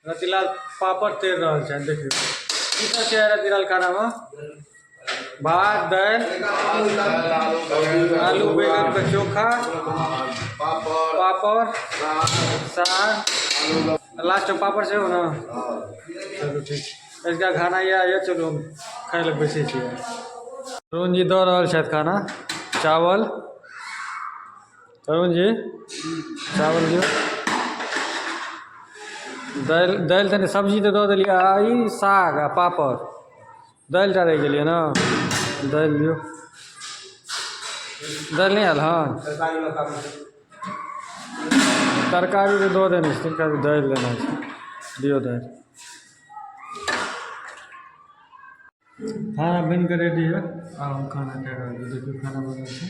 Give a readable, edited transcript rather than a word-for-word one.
रतिलाल पापड़ तैर रहल छै। देखियौ की सब छै रतिलाल खानामे? भात, दालि, आलू बैगन के चोखा, पापड़, साग, लास्ट में पापड़ सेहो ने। चलू ठीक, इसका खाना यह यह चलू हम खाइ लए बैसै छियै। अरुण जी दऽ रहल छथि खाना, चावल। अरुण जी चावल दियौ, दालि, दालि तऽ नहि, सब्जी तऽ दऽ देलियै, आ ई साग आ पापड़, दालि टा रहि गेलियै ने। दालि दियौ। दालि नहि आयल हँ? तरकारी तऽ दऽ देने छथिन, खाली दालि लेना छै। दियौ दालि। खाना बनि कऽ रेडी है, आब हम खाना खा रहल छी। देखियौ खाना बनल छै।